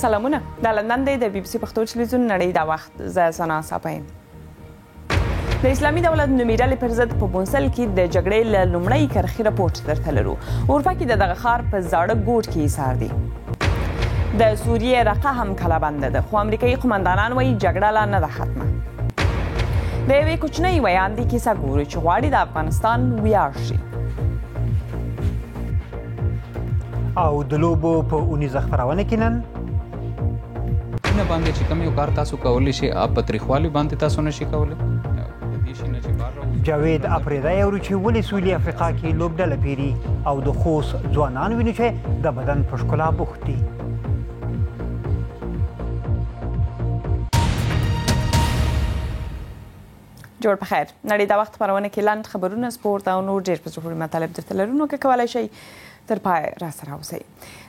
سلامونه، دا لندن دی د بي بي سي پښتو ټلویزیون نړۍ دا وخت، زه ثنا ساپۍ یم. د اسلامي دولت نومي ډلې پر ضد په موصل کې د جګړې له لومړۍ کرښې رپورټ درته لرو. اورپکي د دغه ښار په زاړه ګوټ کې ایسار دي. د سوریې رقه هم کلابنده ده، خو امریکایي قومندانان وایي جګړه لا نه ده ختمه. د یوې کوچنۍ ویاندې کیسه ګورو چې غواړي د افغانستان ویاړ شي. او د لوبو په اونیزه خپرونه کې نن نه باندې چې کوم یو کار تاسو کولی شئ، په تریخوالي باندې تاسو نشئ کولی. جاوید اپریدی اورو چې ولې سویلي افریقا کې لوبډله پیري، او د خوست ځوانان وینو چې د بدن په ښکلا بوخت دي. جوړ په خیر. نړۍ دا وخت خپرونه کې لنډ خبرونه، سپورت او نور ډېر په زړه پورې مطالب درته لرو، نو که کولای شئ تر پای را سره اوسئ.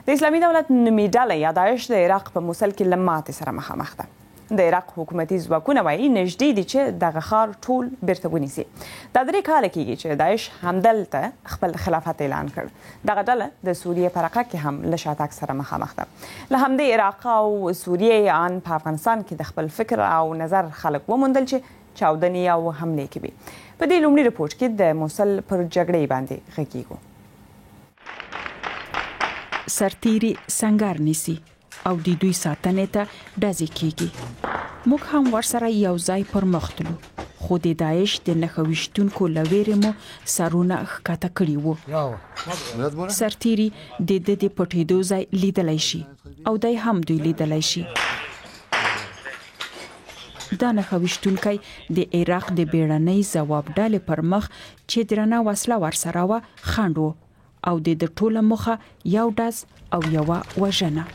د اسلامي دولت نومي ډله یا داعش د عراق په موصل کې له ماتې سره مخامخ ده. د عراق حکومتي ځواکونه وایي نږدې دي چې دغه ښار ټول بیرته ونیسي. دا 3 کاله کیږي چې داعش همدلته خپل خلافت اعلان کړ. دغه ډله د سوریې په رقه کې هم له شاتګ سره مخامخ ده. له همدې عراق او سوریې آن په افغانستان کې د خپل فکر او نظر خلک وموندل چې چاودنې او حملې کوي. په دې لومړي رپورټ کې د موصل پر جګړې باندې غږیږو. سرتیري سنګر نیسي او د دوی ساتنې ته ډزې کیږي. موږ هم ورسره یو ځای پر مخ تلو، خو د داعش د نښه ویشتونکو له ویرې مو سرونه ښکته کړي وو. سرتیري د ده د پټېدو ځای لیدلی شي او دی هم دوی لیدلی شي. دا نښه ویشتونکی د عراق د بیړنۍ ځواب ډلې پر مخ چې درنه وسله ورسره وه خنډ و، او د ده ټوله موخه یو ډز او یوه وژنه.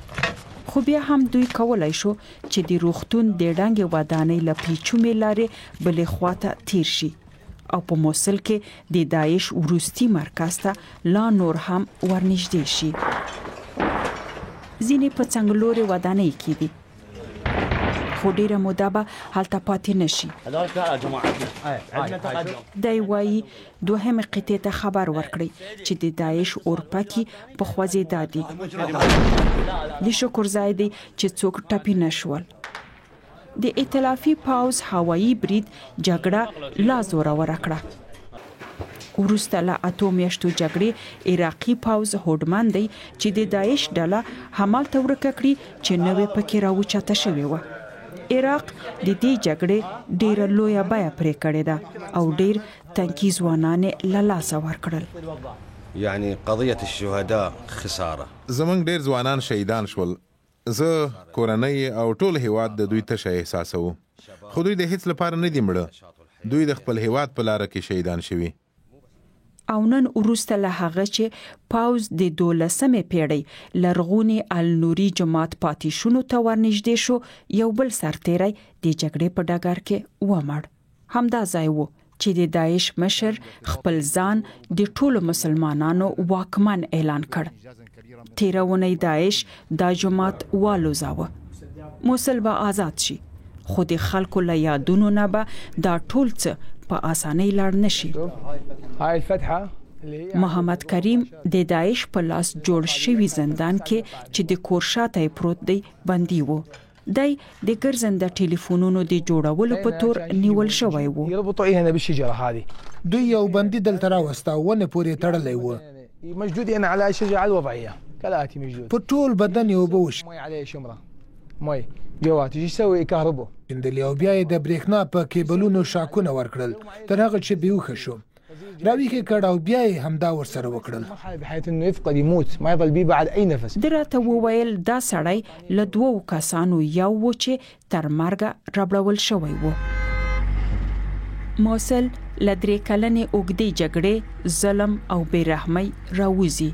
خو بیا هم دوی کولای شو چې د روغتون د ړنګې ودانۍ له پیچومې لارې بلې خواته تیر شي او په موصل کې د داعش وروستي مرکز ته لا نور هم ورنږدې شي. ځینې په څنګلورې ودانۍ کې دي، خو ډیره موده به هلته پاتې نشي. دی وایي دوهمې قطعې ته خبر ورکړئ چې د داعش اورپکي په خوځېدا دي. د شکر ځای دی چې څوک ټپي نه شول. د ائتلافي پوځ هوایي برید جګړه لا زوروره کړه. وروسته له 8 میاشتو جګړې عراقي پوځ هوډمن دی چې د داعش ډله همالته ورکه کړي چې نوې پکې راوچته شوې وه. عراق د دې جګړې ډیره لویه بیه پرې کړې ده او ډیر تنکي ځوانان یې له لاسه ورکړل. يعني قضية الشهداء خسارة. زموږ ډېر ځوانان شهیدان شول. زه، کورنۍ او ټول هیواد د دوی تشه احساسوو، خو دوی د هیڅ لپاره نه دي مړه. دوی د خپل هیواد په لاره کې شهیدان شوي. او نن وروسته له هغه چې پوځ د 12مې پیړۍ لرغوني النوري جومات پاتې شونو ته ورنږدې شو، یو بل سرتیری د جګړې په ډګر کې ومړ. همدا ځای و چې د داعش مشر خپل ځان د ټولو مسلمانانو واکمن اعلان کړ. تېره اونۍ داعش دا جومات والوزاوه. موصل به آزاد شي، خو د خلکو له یادونو نه به دا ټول څه په اسانۍ لاړ نشي. محمد کریم د داعش په لاس جوړ شوي زندان کې چې د کور شاته یې پروت دی بندي و. دی د ګرځنده ټلیفونونو د جوړولو په تور نیول شوی و. دوی یو بندي دلته راوسته او ونې پورې تړلی و. په ټول بدن یې اوبه وشیندلې او بیا یې د برېښنا په کیبلونو شاکونه ورکړل تر هغه چې بېهوښه شو. راویښ کړ او بیا یې همدا ورسره وکړل. ده راته وویل دا سړی له 2 کسانو یو و چې تر مرګه ربړول شوی و. موصل له 3 کلنې اوږدې جګړې، ظلم او بې رحمۍ راوځي.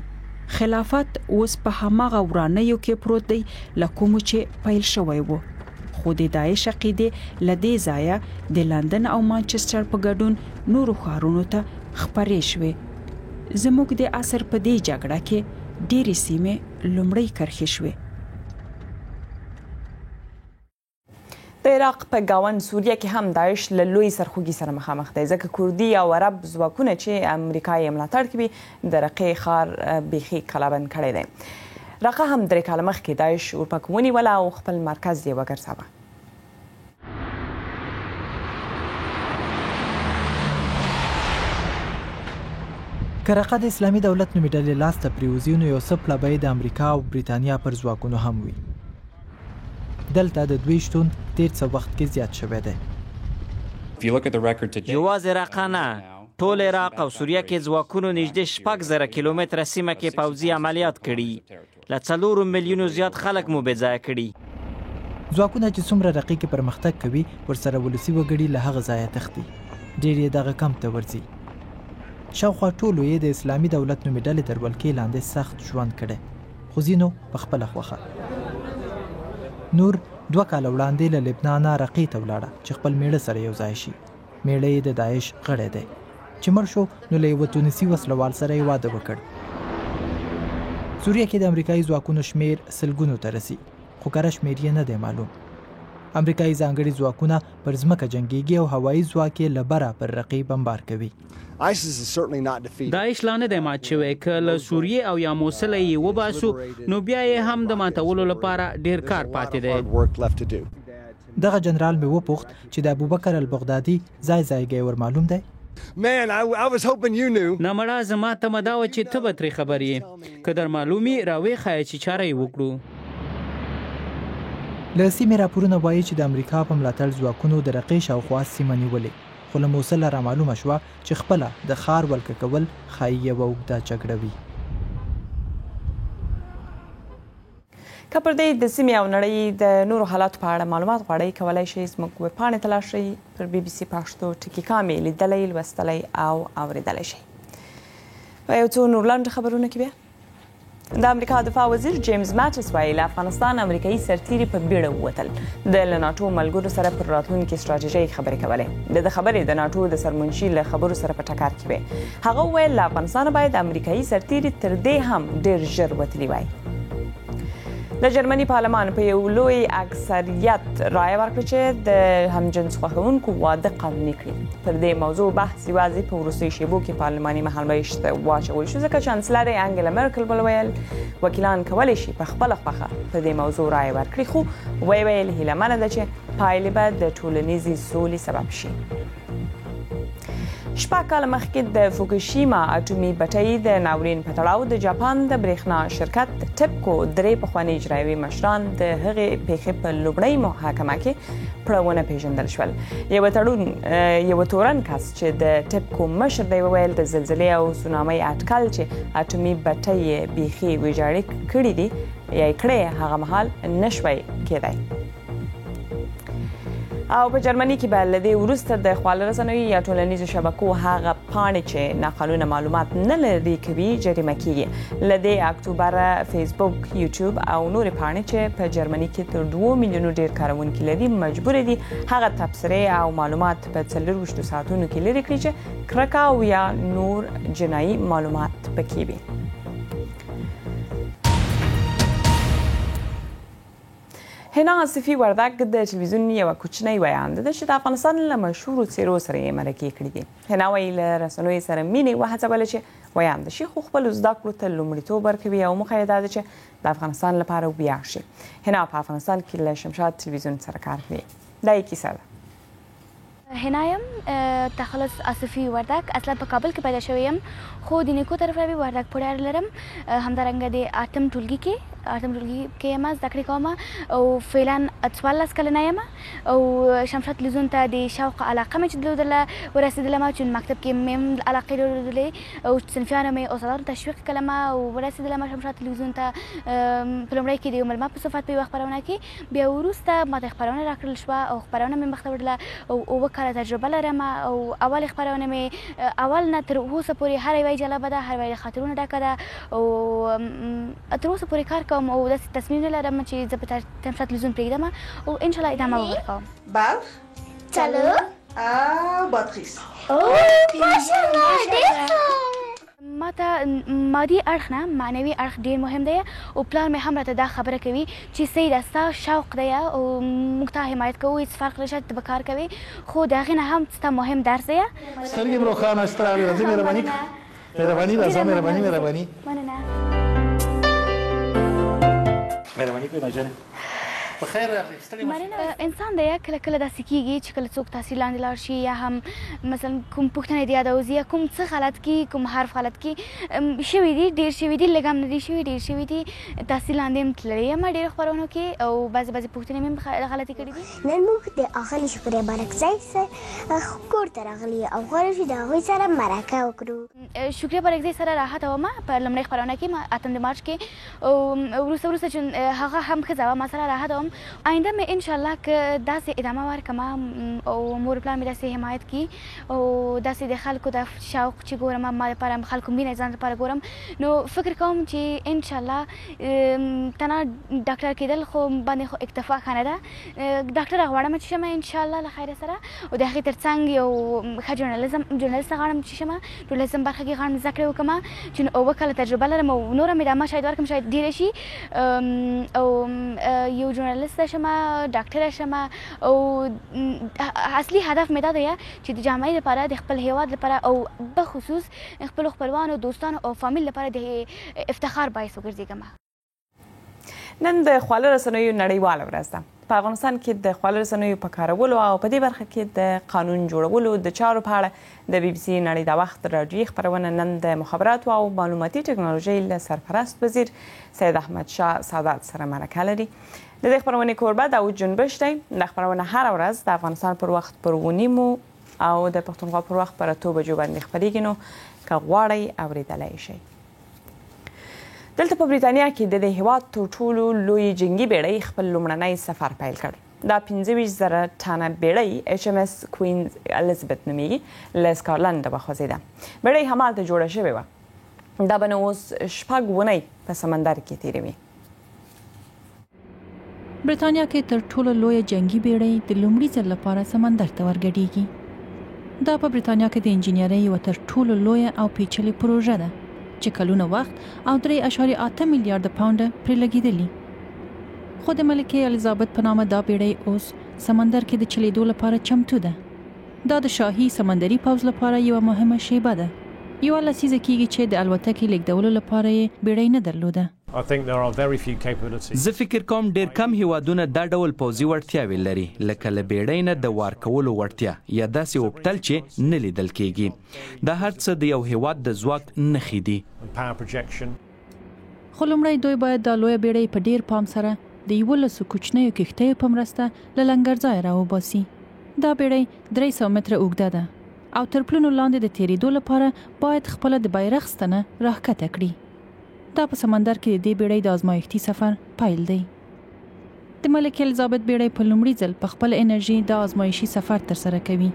خلافت اوس په هماغه ورانیو کې پروت دی له کومو چې پیل شوی و. خو د داعش عقیدې له دې ځایه د لندن او مانچسټر په ګډون نورو ښارونو ته خپرې شوې. زموږ د عصر په دې جګړه کې ډېرې سیمې لومړۍ کرښې شوې. د عراق په ګاونډ سوریه کې هم داعش له لوی سرخوږي سره مخامخ دی، ځکه کردي او عرب ځواکونه چې امریکا یې ملاتړ کوي د رقې ښار بیخي کلابند کړی دی. رقه هم درې کاله مخکې داعش اورپکو ونیوله او خپل مرکز یې وګرځاوه. که رقه د اسلامي دولت نومې ډلې لاس ته پرېوځي، نو یو څه پړه به یې د امریکا او بریتانیا پر ځواکونو هم وي. دلته د دوی شتون تېر څه وخت کې زیات شوی دی. یوازې رقه نه، ټول عراق او سوریه کې ځواکونو نږدې 6000 کیلومتره سیمه کې پوځي عملیات کړي. له څلورو میلیونو زیات خلک مو بې ځایه کړي. ځواکونه چې څومره رقې کې پرمختګ کوي، ورسره ولسي وګړي له هغه ځایه تښتي. ډېر یې دغه کمپ ته ورځي. شاوخوا ټولو یې د اسلامي دولت نومې ډلې تر ولکې لاندې سخت ژوند کړی، خو ځینو په خپله خوښه. نور دوه کاله وړاندې له لبنانه رقې ته ولاړه چې خپل مېړه سره یو ځای شي. مېړه یې د داعش غړی دی. چې مړ شو نو له یوه تونسي وسلوال سره یې واده وکړ. سوریه کې د امریکایي ځواکونو شمېر سلګونو ته رسي، خو کره شمېر یې نه دی معلوم. امریکایي ځانګړي ځواکونه پر ځمکه جنګېږي او هوایي ځواک یې له بره پر رقې بمبار کوي. داعش لا نه دی مات شوی، که له سوریې او یا موصله یې وباسو نو بیا یې هم د ماتولو لپاره ډېر کار پاتې دی. دغه جنرال مې وپوښت چې د ابوبکر البغدادي ځای ځایګی ور معلوم دی؟ نه مړه، زما تمه دا وه چې ته به ترې خبر یې. که در معلوم وي راویې ښایه چې چاره یې وکړو. له سیمې راپورونه وايي چې د امریکا په ملاتړ ځواکونو د رقې شاوخوا سیمه نیولې، خو له موصله رامعلومه شوه چې خپله د ښار ولکه کول ښايي یوه اوږده جګړه وي. که پر دې د سیمې او نړۍ د نورو حالاتو په اړه معلومات غواړئ، کولای شئ زموږ ویبپاڼې ته لاړ شئ. پر بي بي سي پښتو ټکي کام یې لیدلی، لوستلی او اورېدلی شئ. په یو څو نور لنډ خبرونو کې بیا د امریکا دفاع وزیر جیمز ماټس وایي له افغانستان امریکایي سرتیري په بیړه ووتل. د له ناټو ملګرو سره پر راتلونکي ستراتیژۍ خبرې کولې. د ده خبرې د ناټو د سرمنشي له خبرو سره په ټکر کې وې. هغه وویل له افغانستان باید امریکایي سرتیري تر دې هم ډیر ژر وتلي وای. د جرمني پارلمان په یو لوی اکثریت رایه ورکړه چې د همجنس خوښوونکو واده قانوني کړي. پر دې موضوع بحث یوازې په وروستیو شیبو کې پارلماني مهالویش ته واچول شو، ځکه چانسلر انګلا مرکل وویل وکیلان کولی شي په خپله خوښه په دې موضوع رایه ورکړي، خو ویې ویل هیله منه ده چې پایلې به د ټولنیزې سولې سبب شي. شپږ کاله مخکې د فوکوشیما اټومي بټۍ د ناورین په تړاو د جاپان د برېښنا شرکت ټپکو درې پخواني اجرایوي مشران د هغې پیښې په لومړۍ محاکمه کې پړه ونه پیژندل شول. یو تړون یو تورن کس چې د ټپکو مشر دی وویل د زلزلې او سونامۍ اټکل چې اټومي بټۍ یې بیخي ویجاړې کړې دي یا یې کړې هغه مهال نشوای کېدای. او په جرمني کې به له دې وروسته د خواله رسنیو یا ټولنیزو شبکو هغه پاڼې چې ناقانونه معلومات نه لري کوي جریمه کیږي. له دې اکتوبره فیسبوک، یوټیوب او نورې پاڼې چې په جرمني کې تر 2 میلیونو ډیر کاروونکي لري مجبور دي هغه تبصرې او معلومات په 24 ساعتونو کې لرې کړي چې کرکه او یا نور جنایي معلومات پکې وي. حنا آصفي وردګ د ټلویزیون یوه کوچنۍ ویانده ده چې د افغانستان له مشهورو څېرو سره یې مرکې کړې دي. حنا وایي له رسنیو سره مینې وهڅوله چې ویانده شي، خو خپلو زده کړو ته لومړیتوب ورکوي او موخه یې دا ده چې د افغانستان لپاره ویاړ شي. حنا په افغانستان کې له شمشاد ټلویزیون سره کار کوي. دا یې کیسه ده. حنا یم، تخلص آصفي وردګ، اصلا په کابل کې پیدا شوې یم، خو د نیکو طرف نه وردګ پورې اړه لرم. همدارنګه د اتم ټولګي کې یم، زده کړې کوم او فعلا 14 کلنه یم. او شمشاد تلویزیون ته د شوق علاقه مې چې درلودله ورسېدلم، چې مکتب کې مې هم علاقې درلودلې او صنفیانو مې استادانو تشویق کړم او ورسېدلم شمشاد تلویزیون ته. په لومړی کې د یو مېلمه په صفت په یوه خپرونه کې، بیا وروسته ماته خپرونه راکړل شوه او خپرونه مې مخته وړله او 7 کاله تجربه لرم. او اولې خپرونه مې اول نه تر اوسه پورې هره یوه یې جالبه ده، هر یوه یې له خاطرونو ډکه ده او تر اوسه پورې کار کوم او داسې تصمیم نه لرم چې زه به شمشاد تلویزیون پرېږدم او انشاءالله ادامه به ورکوم. بلخ، څلور او بادغیس. ماشاءالله ډېر ښه. ما ته مادي اړخ نه معنوي اړخ ډیر مهم دی او پلار مې هم راته دا خبره کوي چې صحیح ده ستا شوق دی او موږ تا حمایت کوو، هیڅ فرق نشته ته به کار کوې، خو د هغې نه هم ستا مهم درس دی. سترګې مې روښانه سترګې راځه مهرباني مهرباني راځه مهرباني مهرباني. مننه. مهرباني کوئ ماجانې. په خیر راغلې، ستړې مه شې. مننه. انسان دی کله کله داسې کیږي چې کله څوک تاثیر لاندې لاړ شي یا هم مثلا کوم پوښتنه دې یاده وځي یا کوم څه غلط کی کوم حرف غلط کی شوي دي ډیر شوي دي لږ هم نه دي شوي ډیر شوي دي تاثیر لاندې هم تللی یم ډیرو خپرونو کې او بعضې بعضې پوښتنې مې هم غلطې کړې دي. نن موږ د اغلې شکریه بارکزۍ کور ته راغلي او غواړو چې د هغوی سره مرکه وکړو. شکریه بارکزۍ سره راحته وم په لومړۍ خپرونه کې ما اتم د مارچ کې او وروسته وروسته چې هغه هم ښځه وه ما سره راحته وم. آینده مې انشاالله که داسې ادامه ورکړم او مور پلار مې داسې حمایت کړي او داسې د خلکو د شوق چې ګورم ما لپاره خلکو مینه ځان لپاره ګورم نو فکر کوم چې انشاالله تنها ډاکټر کېدل خو باندې خو اکتفا ښه نه ده ډاکټره غواړم چې شم انشاالله له خیره سره او د هغې ترڅنګ یو ښه جورنالیزم جورنالیست غواړم چې شم جورنالیزم برخه کې غواړم زده کړې وکړم چې نو اووه کاله تجربه لرم او نوره مې ادامه شاید ورکړم شاید ډېره شي او یو جورنالیسته شم ډاکټره شم او اصلي هدف مې دا دی چې د جامعې لپاره د خپل هیواد لپاره او بخصوص خپلو خپلوانو دوستانو او فامیل لپاره د افتخار باعث وګرځېږم. نن د خواله رسنیو نړیواله ورځ ده. په افغانستان کې د خواله رسنیو په کارولو او په دې برخه کې د قانون جوړولو د چارو په اړه د بي بي سي نړۍ دا وخت راډیويي خپرونه نن د مخابراتو او معلوماتي ټکنالوژۍ له سرپرست وزیر سید احمد شاه سادات سره مرکه لري. د دې خپرونې کوربه داود جنبش دی. دا خپرونه هره ورځ د افغانستان پر وخت پر اووه نیمو او د پښتونخوا پر وخت پر اتو بجو باندې خپرېږي، نو که غواړئ اورېدلای شئ. دلته په بریتانیا کې د دې هیواد تر ټولو لوی جنګي بیړۍ خپل لومړنی سفر پیل کړ. دا 25,000 ټنه بیړۍ ایچ ایم ایس کوین الیزابت نومیږي، له سکاټلنډه وخوځېده. بیړۍ همالته جوړه شوې وه. دا به نو اوس شپږ اونۍ په سمندر کې تېروي. بریتانیا کې تر ټولو لویه جنګي بیړۍ د لومړي ځل لپاره سمندر ته ورګډیږي. دا په بریتانیا کې د انجینرۍ یوه تر ټولو لویه او پیچلې پروژه ده چې کلونه وخت او 3.8 میلیارډ پاونډ پرې لګیدلي. خو د ملکې الیزابت په نامه دا بیړۍ اوس سمندر کې د چلیدو لپاره چمتو ده. دا د شاهي سمندري پوځ لپاره یوه مهمه شیبه ده. یوه لسیزه کیږي چې د الوتکې لیږدولو لپاره یې بیړۍ نه درلوده. زه فکر کوم ډېر کم هېوادونه دا ډول پوځي وړتیاوې لري، لکه له بېړۍ نه د وار کولو وړتیا یا داسې اوبتل چې نه لیدل کېږي. دا هر څه د یو هېواد د ځواک نښې دي. خو لومړی دوی باید دا لویه بېړۍ په ډېر پام سره د یولسو کوچنیو کښتیو په مرسته له لنګرځایه راوباسي. دا بېړۍ 300 متره اوږده ده او تر پلونو لاندې د تېرېدو لپاره باید خپله د بیرغ ستنه راښکته کړي. دا په سمندر کې د دې بیړۍ د ازمایښتي سفر پیل دی. د ملکې الیزابت بیړۍ په لومړي ځل په خپله انرژي دا ازمایشي سفر ترسره کوي.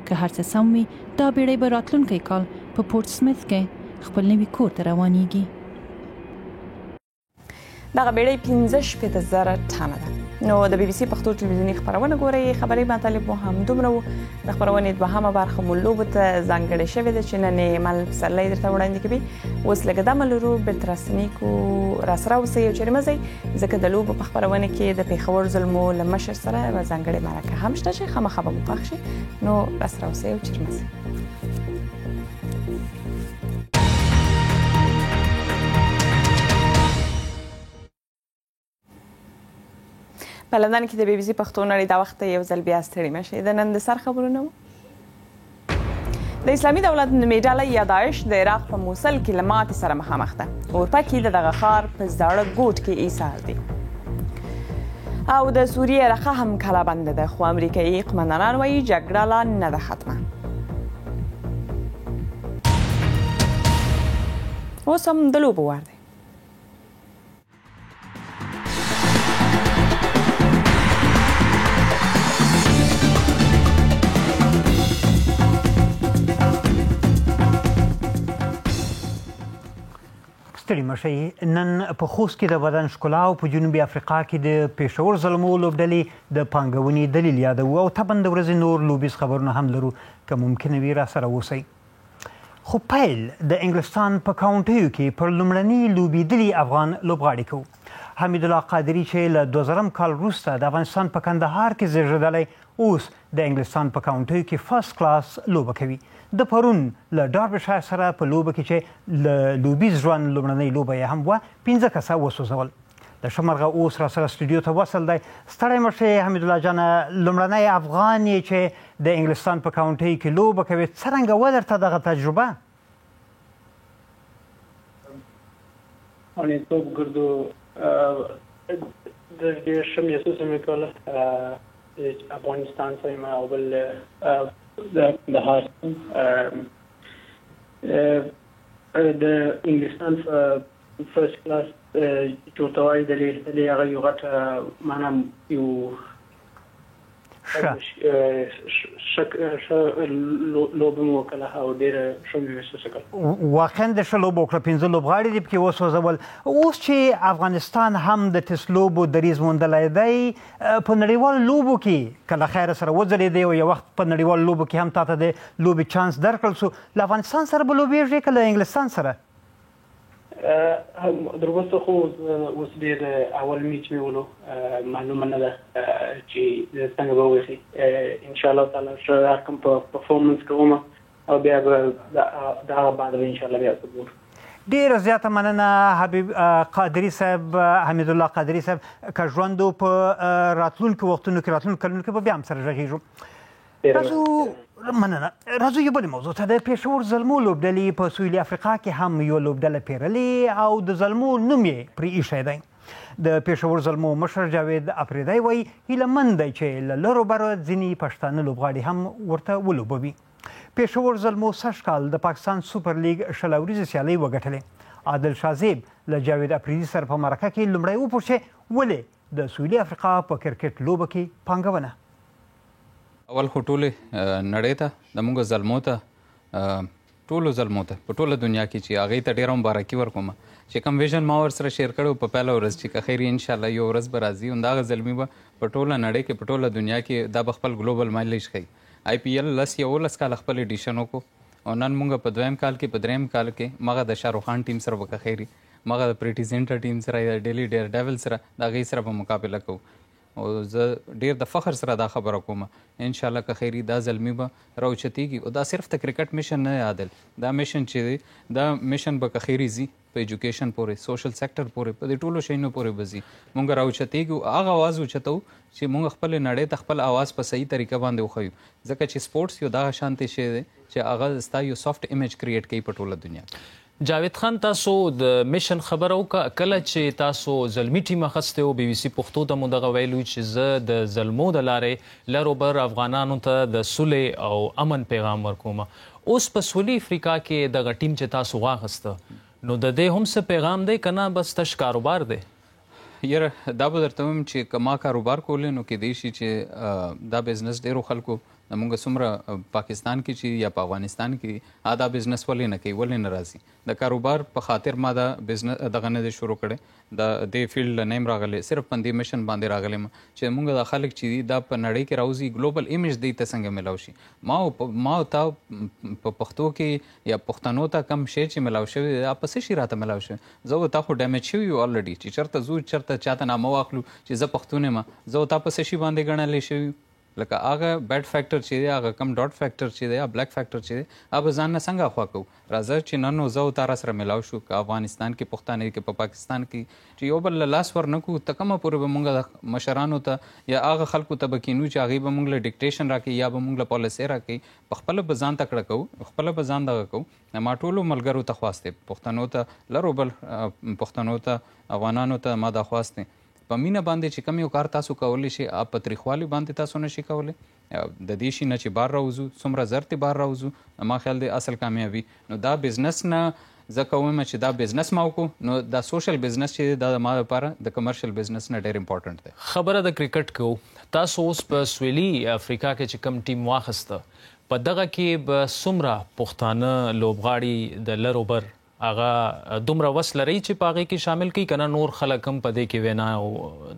که هر څه سم وي، دا بیړۍ به راتلونکی کال په پورت سمیت کې خپل نوي کور ته روانیږي. دغه بیړۍ 65,000 ټنه ده. نو د بي بي سي پښتو ټلویزیوني خپرونه ګورئ. خبري مطالب مو همدومره وو. د خپرونې دوهمه برخه مو لوبو ته ځانګړې شوې ده چې نن یې مل پسرلی درته وړاندې کوي. اوس لږه دمه لرو، بیرته راستنېږو. راسره اوسئ او چېرې مه ځئ، ځکه د لوبو په خپرونه کې د پېښور زلمو له مشر سره یوه ځانګړې مرکه هم شته چې خامخا به مو خوښ شي. نو راسره اوسئ او چېرې مه ځئ. په لندن کې د بي بي سي پښتو نړۍ دا وخت یو ځل بیا ستړي مه شئ. د نن د سر خبرونه وو. د اسلامي دولت نومې ډله یا داعش د عراق په موصل کې له ماتې سره مخامخ ده. اورپکي د دغه ښار په زاړه ګوټ کې ایسار دي. او د سوریې رقه هم کلابنده ده، خو امریکایي قومندانان وایي جګړه لا نه ده ختمه. اوس هم د لوبو وار دی. ستړي مه شئ. نن په خوست کې د بدن ښکلا او په جنوبي افریقا کې د پېښور زلمو لوبډلې د پانګونې دلیل یادوو او طبعا د ورځې نور لوبیز خبرونه هم لرو، که ممکنه وي راسره اوسئ. خو پیل د انګلستان په کاونټیو کې پر لومړني لوبېدلي افغان لوبغاړي کوو. حمیدالله قادري چې له 2000 کال وروسته د افغانستان په کندهار کې زېږېدلی، اوس د انګلستان په کاونټیو کې فرست کلاس لوبه کوي. ده پرون له ډاربشایر سره په لوبه کې چې له لوبیز ژوند لومړنۍ لوبه یې هم وه، 5 کسه وسوځول. د ښه مرغه اوس راسره سټوډیو ته وصل دی. ستړی مه شې حمیدالله جانه، لومړنی افغان یې چې د انګلستان په کاونټۍ کې لوبه کوې، څرنګه وه درته دغه تجربه؟ توپ ګردو د ډېر ښه محسوسه مې کوله افغانستان سره یم او بل د هاستون د انګلستان فرست کلاس چې ورته وایي د لې هغه یو غټه معنا یو ښه ښه لوبه مو وکړه او ډېره ښه مې محسوسه کړه. واقعا د ښه لوبه وکړه، 5 لوبغاړي دې پکې وسوځول. اوس چې افغانستان هم د ټیسټ لوبو دریځ موندلی دی، په نړیوالو لوبو کې که له خیره سره وځلېدې او یو وخت په نړیوالو لوبو کې هم تاته د لوبې چانس درکړل شو، له افغانستان سره به لوبېږې که له انګلستان سره؟ در اوسه خو اوس ډېر اول میچ مې ولو، معلومه نه ده چې څنګه به وخی. ان شاء الله تعالی ښه رقم په پرفورمنس کوم او بیا به د هغه بعد به ان شاء الله بیا څه ګورو. ډیره زیاته مننه حبیب قادری صاحب، حمیدالله قادری صاحب، که ژوند و په راتلونکو وختونو کې، راتلونکو کلونو کې به بیا هم سره غږیږو. راځو مننه. راځو یو بلې موضوع ته. د پېښور زلمو لوبډلې په سویلي افریقا کې هم یو لوبډله پیرلې او د زلمو نوم یې پرې ایښی دی. د پېښور زلمو مشر جاوید اپریدی وایي هیله مند دی چې له لرو بره ځینې پښتانه لوبغاړي هم ورته ولوبوي. پېښور زلمو سږ کال د پاکستان سوپر لیګ 20 اوریزې سیالۍ وګټلې. عادل شاه زیب له جاوید اپریدي سره په مرکه کې لومړی وپوښت چې ولې د سویلي افریقا په کرکټ لوبه کې پانګونه. اول خو ټولې نړۍ ته، د موږ زلمو ته، ټولو زلمو ته په ټوله دنیا کې چې هغې ته ډېره مبارکي ورکوم چې کوم ویژن ما ورسره شیر کړی په پیله ورځ چې که خیر ان شاءالله یو ورځ به راځي، همدغه زلمي به په ټوله نړۍ کې، په ټوله دنیا کې دا به خپل ګلوبل مایلیج ښیي. آی پي ایل 10 11 کاله خپل ایډیشن وکړو او نن موږ په دویم کال کې، په دریم کال کې مغه د شاهرخ خان ټیم سره به که خیر وي، مغه د پریټي زینټا ټیم سره یا ډیلی ډیر ډیول سره، د هغې سره به مقابله کوو. او زه ډیر د فخر سره دا خبره کوم ان شاء الله که خیری دا زلمی به راوچتیږي. او دا صرف د کرکټ میشن نه دی عادل، دا میشن چې دی دا میشن به که خیری ځي په ایجوکیشن پورې، سوشل سیکټر پورې، په دې ټولو شیانو پورې به ځي. مونږ راوچتیږو، هغه اواز اوچتو چې مونږ خپل نړۍ ته خپل اواز په صحیح طریقه باندې وښیو، ځکه چې سپورټس یو دغه شانتې شی دی چې هغه ستا یو سافټ ایمیج کریټ کوي په ټوله دنیا کې. جاوید خان، تاسو د میشن خبره وکړه، کله چې تاسو زلمی ټیم اخیستی و، بي بي سي پښتو ته مو دغه ویلو چې زه د زلمو د لارې لر و بر افغانانو ته د سولې او امن پیغام ورکوم. اوس په سویلي افریقا کې دغه ټیم چې تاسو واخیسته، نو د دې هم څه پیغام دی که نه بس تش کاروبار دی؟ یاره دا به درته ووایم چې که ما کاروبار کولی نو کیدای شي چې دا بزنس ډېرو خلکو موږ څومره پاکستان کې چې یا په افغانستان کې دا بزنس ولې نه کوي، ولې نه راځي. د کاروبار په خاطر ما دا بزنس دغه نه دی شروع کړی، د دې فیلډ له نه یم راغلی، صرف په دې میشن باندې راغلی یم چې موږ دا خلک چې دي دا په نړۍ کې راوځي، ګلوبل ایمیج دی ته څنګه ملاو شي. ما او تا په پښتو کې یا پښتنو ته کم شی چې ملاو شوی دی، دا په څه شي راته ملاو شوی؟ زه او تا خو ډیمیج شوي یو الریډي، چې چېرته ځو چېرته چاته نامه واخلو چې زه پښتون یم، زه او تا په څه شي باندې ګڼلی شوي یو؟ لکه هغه بیډ فیکټر چې دی، هغه کم ډاټ فیکټر چې دی، بلیک فیکټر چې دی، هغه به ځان نه څنګه اخوا کوو؟ راځه چې نن نو زه او تا را سره ملاو شو، که افغانستان کې پښتانه دي، که په پاکستان کې، چې یو بل له لاس ور نه کړو، ته کومه پورې به موږ د مشرانو ته یا هغه خلکو ته به کینو چې هغوی به موږ له ډیکټیشن راکوي یا به موږ له پالیسۍ راکوي، په خپله به ځان تکړه کوو، خپله به ځان دغه کوو. ما ټولو ملګرو ته خواست دی، پښتنو ته، لر او بل پښتنو ته، افغانانو ته ما دا خواست دی، په مینه باندې چې کوم یو کار تاسو کولی شئ، په تریخوالي باندې تاسو نشئ کولی، د دې شي نه چې بار راوځو، څومره زر ترې بار راوځو، ما خیال دی اصل کامیابي. نو دا بزنس نه زه کوم چې دا بزنس ما وکړو، نو دا سوشل بزنس چې دی دا ما لپاره د کمرشل بزنس نه ډېر امپورټنټ دی. خبره د کرکټ کوو، تاسو اوس په سویلي افریقا کې چې کوم ټیم واخیسته، په دغه کې به څومره پښتانه لوبغاړي د لر و بر هغه دومره وس لري چې په هغې کې شامل کړي، که نه نور خلک هم په دې کې وینا او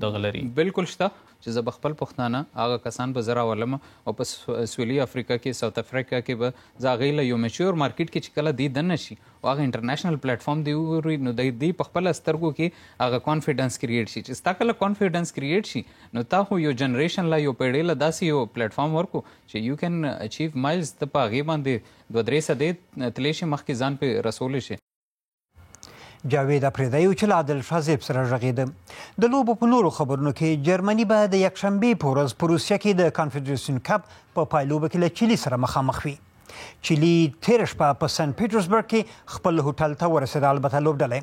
دغه لري؟ بالکل شته چې زه به خپل پښتانه هغه کسان به زه راولم او په سویلي افریقا کې، ساوت افریقا کې به زه هغې له یو میچور مارکیټ کې چې کله دی دننه شي او هغه انټرنیشنل پلیټفارم دی وګوري، نو دی په خپله سترګو کې هغه کانفیډنس کریټ شي. چې ستا کله کانفیډنس کریټ شي، نو تا خو یو جنریشن لا یو پیړۍ له داسې یو پلیټفارم ورکو چې یو کین اچیو مایلز، ته په هغې باندې 2-3 صدې تللی شي، مخکې ځان پرې رسولی شي. جاوید اپریدی و چې له عادل شاه زیب سره غږېده. د لوبو په نورو خبرونو کې جرمني به د یکشنبې په ورځ په روسیه کې د کانفډریسیون کپ په پایلوبه کې له چیلي سره مخامخ وي. چیلي تېره شپه په سن پیټرزبرګ کې خپل هوټل ته ورسېده. البته لوبډله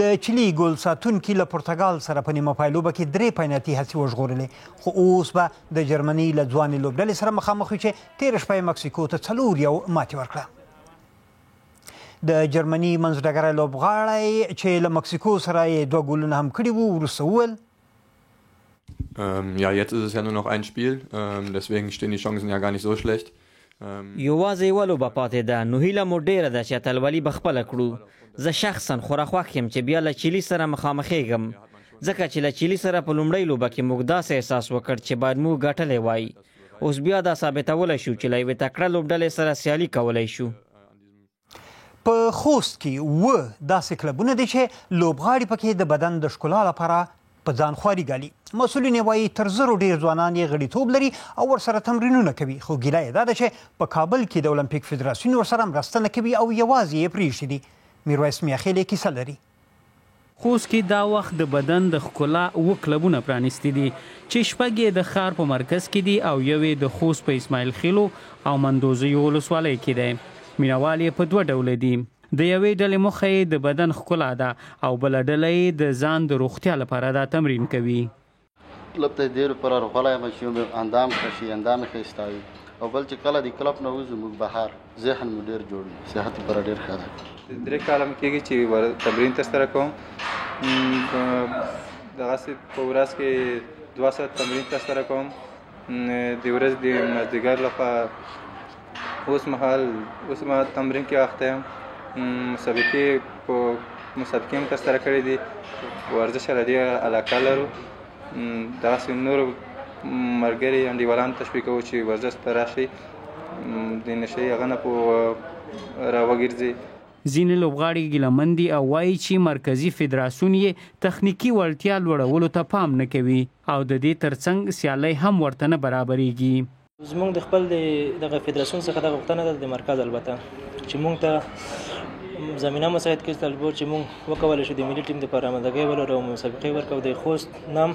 د چیلي ګول ساتونکي له پرتګال سره په نیمه پایلوبه کې درې پینالتي هڅې وژغورلې، خو اوس به د جرمني له ځوانې لوبډلې سره مخامخ وي چې تېره شپه یې مکسیکو ته 4-1 ماتې ورکړه. د جرمني منځډګری لوبغاړی چې له مکسیکو سره یې دوه ګولونه هم کړي وو، وروسته وویل: Ja, jetzt ist es ja nur noch ein Spiel, deswegen stehen die Chancen ja gar nicht so schlecht. یوازې یوه لوبه پاتې ده، نو هیله مو ډېره ده چې اتلولي به خپله کړو. زه شخصاً خورا خوښ یم چې بیا له چیلي سره مخامخېږم، ځکه چې له چیلي سره په لومړۍ لوبه کې موږ داسې احساس وکړ چې باید موږ ګټلی وای. اوس بیا دا ثابتولی شو چې له یوې تکړه لوبډلې سره سیالي کولی شو. په خوست کې اووه داسې کلبونه دي چې لوبغاړي پکې د بدن د ښکلا لپاره په ځان خواري ګالي. مسؤلین یې وايي تر زرو ډېر ځوانان یې غړیتوب لري او ورسره تمرینونه کوي، خو ګیله یې دا ده چې په کابل کې د المپیک فدراسیون ورسره مرسته نه کوي او یوازې یې پرېښي دي. میرویس میاخېل یې کیسه لري. خوست کې دا وخت د بدن د ښکلا اووه کلبونه پرانیستي دي چې شپږ یې د ښار په مرکز کې دي او یو یې د خوست په اسماعیل خېلو او مندوزیو ولسوالۍ کې دی. مینوال یې په دوه ډوله دي. د یوې ډلې موخه یې د بدن ښکلا ده او بله ډله یې د ځان د روغتیا لپاره دا تمرین کوي. کلب ته دې لپاره راغلی یم چې مې اندام ښه شي، اندام مې ښایسته وي او بل چې کله د کلب نه وځو موږ بهر ذهن مو ډېر جوړ وي، صحت لپاره ډېر ښه دی. درې کاله مې کېږي چې تمرین ترسره کوم. دغسې په ورځ کې دوه ساعته تمرین ترسره کوم. د ورځې د مازدیګر لخوا اوس مهال اوس ما تمرین کې اخته یم. مسابقې په مسابقې هم ترسره کړې دي. ورزش سره ډېره علاقه لرو. دغسې نورو ملګري انډیوالان تشویقوو چې ورزش ته راشي، د نشه یي هغه نه په راوګرځي. ځینې لوبغاړي ګیله من دي او وايي چې مرکزي فدراسیون یې تخنیکي وړتیا لوړولو ته پام نه کوي او د دې ترڅنګ سیالۍ هم ورته نه برابرېږي. زموږ د خپل د دغه فدراسیون څخه دغه غوښتنه ده، د مرکز البته، چې موږ ته زمینه مساعد کړي تر چې موږ وکولای شو د ملي ټیم لپاره آمادګۍ ولرو او مسابقې ورکړو او د خوست نام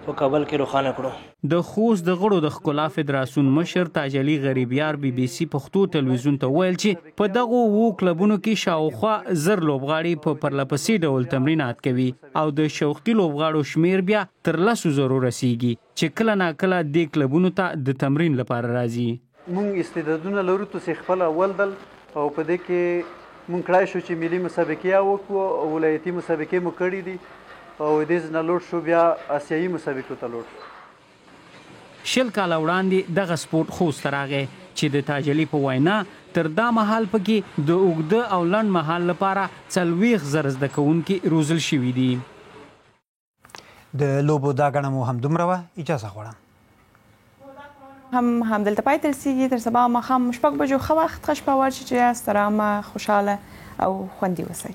په کابل کې روښانه کړو. د خوست د غړو د ښکلا فدراسیون مشر تاج علي غریبیار بي بي سي پښتو تلویزیون ته وویل چې په دغو اوو کلبونو کې شاوخوا 1000 لوبغاړي په پرلپسې ډول تمرینات کوي او د شوقي لوبغاړو شمېر بیا تر لسو زرو رسېږي چې کله ناکله دې کلبونو ته د تمرین لپاره راځي. موږ استعدادونه لرو تاسې خپله ولدل او په دې کې موږ کړای شو چې ملي مسابقې وکړو او ولایتي مسابقې مو کړې دي او دې نه لوټ شو بیا اسیایي مسابقو ته لوټ شو. 20 کاله وړاندې دغه سپورټ خوست ته راغی چې د تاج علي په وینا تر دا مهال پکې د اوږده او لنډ مهال لپاره 40,000 زده کوونکي روزل شوي دي. د لوبو دا ګڼه مو همدومره وه، اجازه غواړم. هم همدلته پای ته رسیږي. تر سبا ماښام 6 بجو ښه وخت، ښه شپه ورشي چې یاست، ارامه، خوشحاله او خوندي اوسئ.